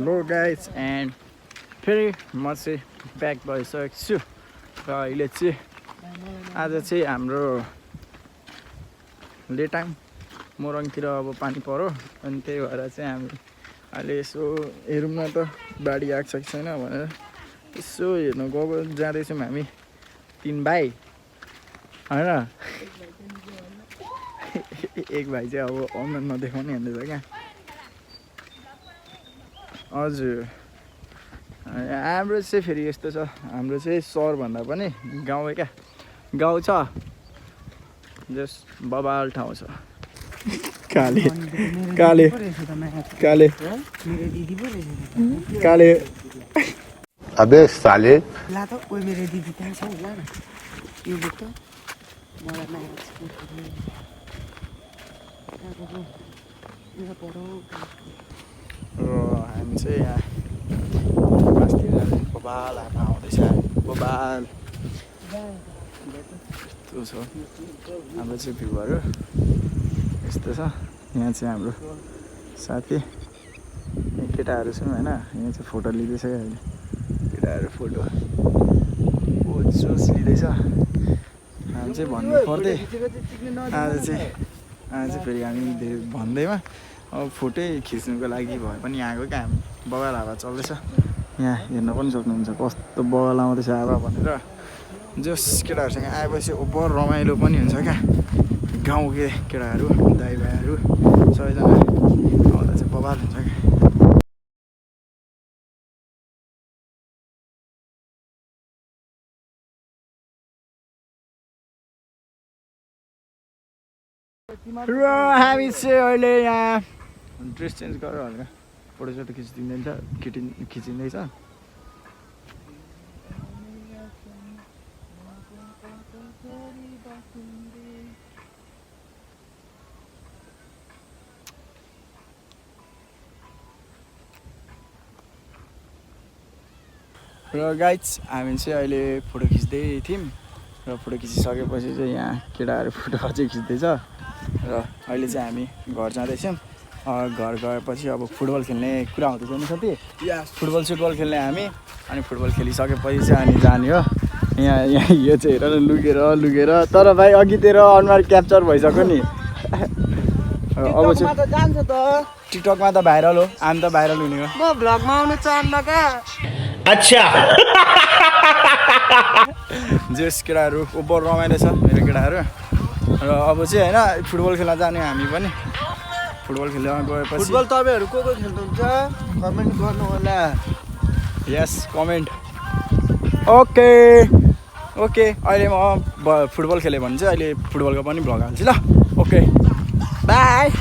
hello guys and फेरि म चाहिँ ब्याक भइसकेको छु र अहिले चाहिँ आज चाहिँ हाम्रो लेटाङ मोरङतिर अब पानी पऱ्यो अनि त्यही भएर चाहिँ हामी अहिले यसो हेरौँ न त बाढी आएको छ कि छैन भनेर यसो हेर्नु गएको जाँदैछौँ हामी 3 भाइ होइन एक भाइ चाहिँ अब अनुहार नदेखाउने भन्दैछ क्या हजुर हाम्रो चाहिँ फेरि यस्तो छ हाम्रो चाहिँ सहरभन्दा पनि गाउँ क्या गाउँ छ जस बबाल ठाउँ छ काले काले काले काले अबे साले ला त ओइ मेरो दिदी त्यहाँ छ ला न यो बुक त मलाई नयाँ हामी चाहिँ यहाँ बस्तिर बबाल हावा आउँदैछ बबाल यस्तो छ हाम्रो चाहिँ भ्यूहरू यस्तो छ यहाँ चाहिँ हाम्रो साथी केटाहरू छौँ होइन यहाँ चाहिँ फोटो लिँदैछ क्या अहिले केटाहरू फोटो जोस लिँदैछ हामी चाहिँ भन्नु पर्दै आज चाहिँ फेरि हामी भन्दैमा अब फोटै खिच्नुको लागि भए पनि आएको क्या हामी बगाल हावा चल्दैछ यहाँ हेर्न पनि सक्नुहुन्छ कस्तो बगाल आउँदैछ हावा भनेर जोस केटाहरूसँग आएपछि ओभर रमाइलो पनि हुन्छ क्या गाउँकै केटाहरू दाइ भाइहरू सबैजना आउँदा चाहिँ बवाल हुन्छ क्या र हामी चाहिँ अहिले यहाँ ड्रेस चेन्ज गरेर हल्का फोटोसोटो खिचिँदैछ र गाइज हामी चाहिँ अहिले फोटो खिच्दै थियौँ र फोटो खिचिसकेपछि चाहिँ यहाँ केटाहरू फोटो अझै खिच्दैछ र अहिले चाहिँ हामी घर जाँदैछौँ घर गएपछि अब फुटबल खेल्ने कुरा हुँदैछ नि साथी फुटबल खेल्ने हामी अनि फुटबल खेलिसकेपछि चाहिँ अनि जाने हो यहाँ यो चाहिँ हेर लुगेर तर भाइ अघि तेरो अनुहार क्याप्चर भइसक्यो नि अब चाहिँ जान्छ त टिकटकमा त भाइरल हो आम त भाइरल हुने हो म भ्लगमा आउनु चाहन्न का अच्छा जेस केटाहरू ओभर रमाइलो छ मेरो केटाहरू र अब चाहिँ होइन फुटबल खेल्न जाने हामी पनि फुटबल खेल्न गएपछि फुटबल तपाईँहरू को खेल्नुहुन्छ कमेन्ट गर्नु होला यस कमेन्ट ओके अहिले म फुटबल खेलेँ भने चाहिँ अहिले फुटबलको पनि भ्लग हाल्छु ल ओके बाई